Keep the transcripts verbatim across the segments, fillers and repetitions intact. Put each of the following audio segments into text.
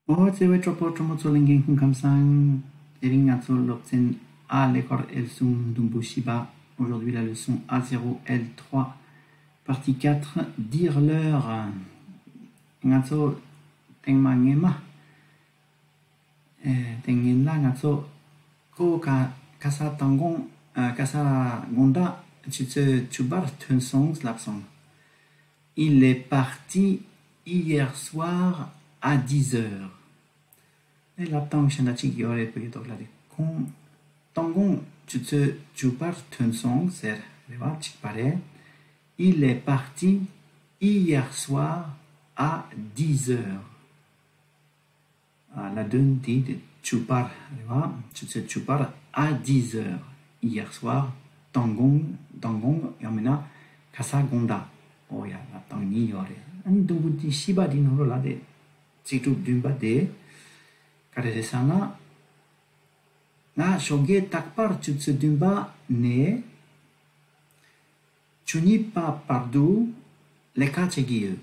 ཨོ་བརྩེ་བའི་གྲོགས་པོ་གྲོགས་མོ་ཚོ་ལྷན་རྒྱས་སྐུ་ཁམས་བཟང་། དེ་རིང་ང་ཚོ་སློབ་ཚན་ཨ་ཀླད་ཀོར་ཨེལ་གསུམ་དུམ་བུ་བཞི་པ། Aujourd'hui la leçon A zéro L trois partie quatre, dire l'heure. ང་ཚོ་ཐེངས་མ་སྔོན་མ། ཨེ། དེ་སྔོན་ལ་ང་ཚོ་ཁོ་ག་ག་ས་དང་དགོང་ཨ། ག་ས་དགོང་དག་ཆུ་ཚོད་བཅུ་པར་ཐོན་སོང་ལབ་སོང་། Il est parti hier soir à dix heures. ཨེ། ལབ་སྟངས་གཞན་དག་ཅིག་ཡོད་རེད། བོད་ཀྱི་ཐོག་ལ་དེ་ཁོང་དང་དགོང་ཆུ་ཚོད་བཅུ་པར་ཐོན་སོང་ཟེར་རེད་བ། གཅིག་པ་རེད། Il est parti hier soir à dix heures. ཨ། ལ་དོན་དེ་དེ་བཅུ་པར་རེད་བ། ཆུ་ཚོད་བཅུ་པར། À dix heures hier soir. དང་དགོང་དང་དགོང་ཡང་མིན་ན་ག་ས་དགོང་དག་ཨོ་ཡ། ལབ་སྟངས་གཉིས་ཡོད་རེད། ཨ་ནི་དུམ་བུ་དེ་བཞི་པ་དེ་ནང་ལོགས་ལ་དེ་ཚིག་གྲུབ་བདུན་པ་དེ་ག་རེ་རེད་ཟེར་ན། ང་ཞོགས་ཀས་རྟག་པར་ཆུ་ཚོད་བདུན་པ་ནས་བཅུ་གཉིས་པ་བར་དུ་ལས་ཀ་བྱེད་ཀྱི་ཡོད།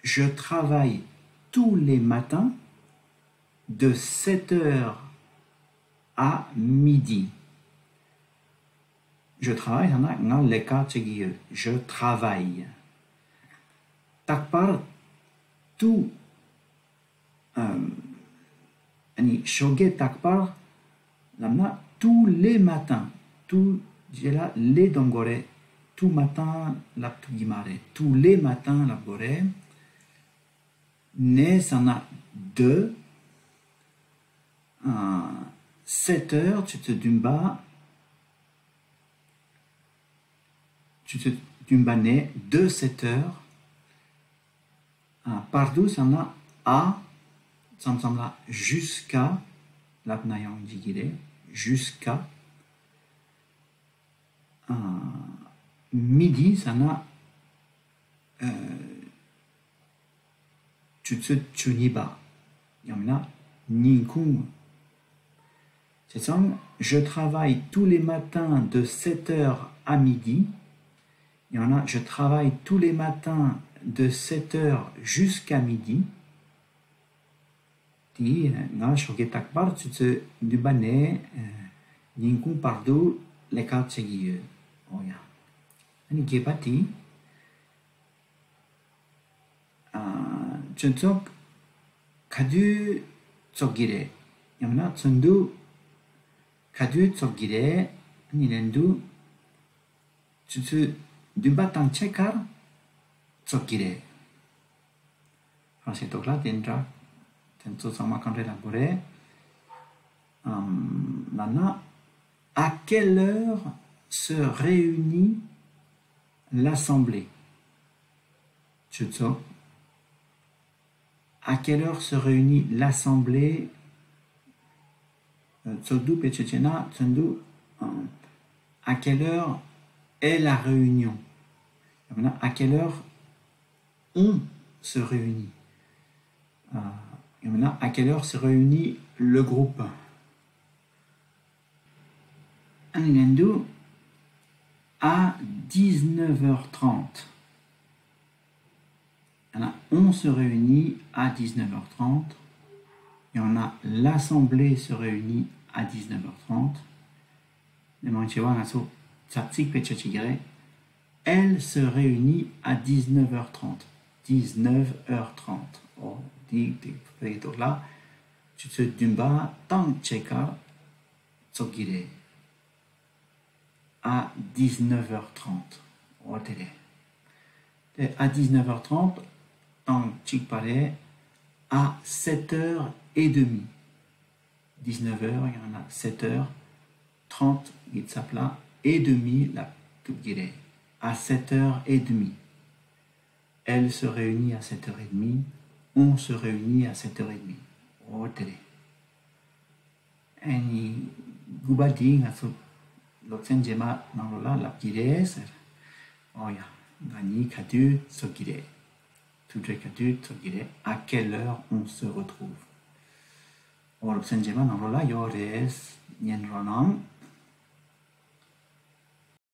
Je travaille tous les matins de sept heures à midi. Je travaille ཟེར་ན་ང་ལས་ཀ་བྱེད་ཀྱི་ཡོད། Je travaille. རྟག་པར། Tous. ཨ་ནི་ཞོགས་ཀས་རྟག་པར་ལབ་ན། tous les matins. Tous རྗེས་ལ་les གདོང་དགོས་རེད། tout matin ལབ་ཐུབ་ཀྱི་མ་རེད། tous les matins ལབ་དགོས་རེད། ནས་ཟེར་ན་de། ཨ། sept heures ཆུ་ཚོད་བདུན་པ། ཆུ་ཚོད་བདུན་པ་ནས་de sept heures. ཨ། བར་དུ་ཟེར་ན་à མཚམས་མཚམས་ལ་jusqu'à ལབ་ན་ཡང་འགྲིག་གི་རེད། Jusqu'à. ཨ། midi ཟེར་ན། ཨ། ཆུ་ཚོད་བཅུ་གཉིས་པ། ཡང་ན་ཉིན་གུང་། བྱས་ཙང་། Je travaille tous les matins de sept heures à midi. ཡང་ན། Je travaille tous les matins de sept heures jusqu'à midi. དེ་ང་ཞོགས་ཀས་རྟག་པར་ཆུ་ཚོད་བདུན་པ་ནས་ཉིན་གུང་བར་དུ་ལས་ཀ་བྱེད་ཀྱི་ཡོད། ཨོ་ཡ། ཨ་ནི་བརྒྱད་པ་དེ། ཨ། ཁྱོད་ཚོ་ག་དུས་ཚོགས་ཀྱི་རེད། ཡང་ན་ཚོགས་འདུ་ག་དུས་ཚོགས་ཀྱི་རེད། ཨ་ནི་ལན་དུ། ཆུ་ཚོད་བདུན་པ་དང་ཕྱེད་ཀར་ཚོགས་ཀྱི་རེད། ཧྥ་རན་སིའི་ཐོག་ལ་དེ་འདྲ། དེ་ཚོ་ཚང་མ་གང་འདྲ་ལབ་དགོས་རེད། ཨམ། ལབ་ན། À quelle heure se réunit l'assemblée? ཆུ་ཚོད། À quelle heure se réunit l'assemblée? ཨ། ཚོགས་འདུ་བེད་སྤྱོད་བྱས་ན་ཚོགས་འདུ། ཨ། À quelle heure est la réunion? ཡང་ན། À quelle heure on se réunit? ཨ། ཡང་ན། À quelle heure se réunit le groupe? ཨ་ནི་ལན་དུ། À dix-neuf heures trente. ཡང་ན། On se réunit à dix-neuf heures trente. ཡང་ན། L'assemblée se réunit à dix-neuf heures trente. མི་མང་ཆེ་བ་ང་ཚོ་ཚབ་ཚིག་བེད་སྤྱོད་བྱེད་ཀྱི་རེད། Elle se réunit à dix-neuf heures trente. Dix-neuf heures trente. ཨོ། དེ་དེ་བོད་ཡིག་ཐོག་ལ་ཆུ་ཚོད་བདུན་པ་དང་ཕྱེད་ཀར་ཚོགས་ཀྱི་རེད། À dix-neuf heures trente. ཨོ་དེ་རེད། དེ། À dix-neuf heures trente དང་གཅིག་པ་རེད། À sept heures et demie. Dix-neuf heures ཡང་ན་sept heures, trente གི་ཚབ་ལ་et demie ལབ་ཐུབ་ཀྱི་རེད། À sept heures et demie. Elle se réunit à sept heures et demie. On se réunit à sept heures et demie. ཨོ་དེ་རེད། ཨ་ནི་དགུ་པ་འདི་ང་ཚོ་སློབ་ཚན་རྗེས་མ་ནང་ལོགས་ལ་ལབ་ཀྱི་རེད་ཟེར། ཨོ་ཡ། ང་གཉིས་ག་དུས་ཚོགས་ཀྱི་རེད། ཐུག་འཕྲད་ག་དུས་ཚོགས་ཀྱི་རེད། À quelle heure on se retrouve? ཨོ། སློབ་ཚན་རྗེས་མ་ནང་ལོགས་ལ་ཡོད་རེད། ཉན་རོགས་གནང་།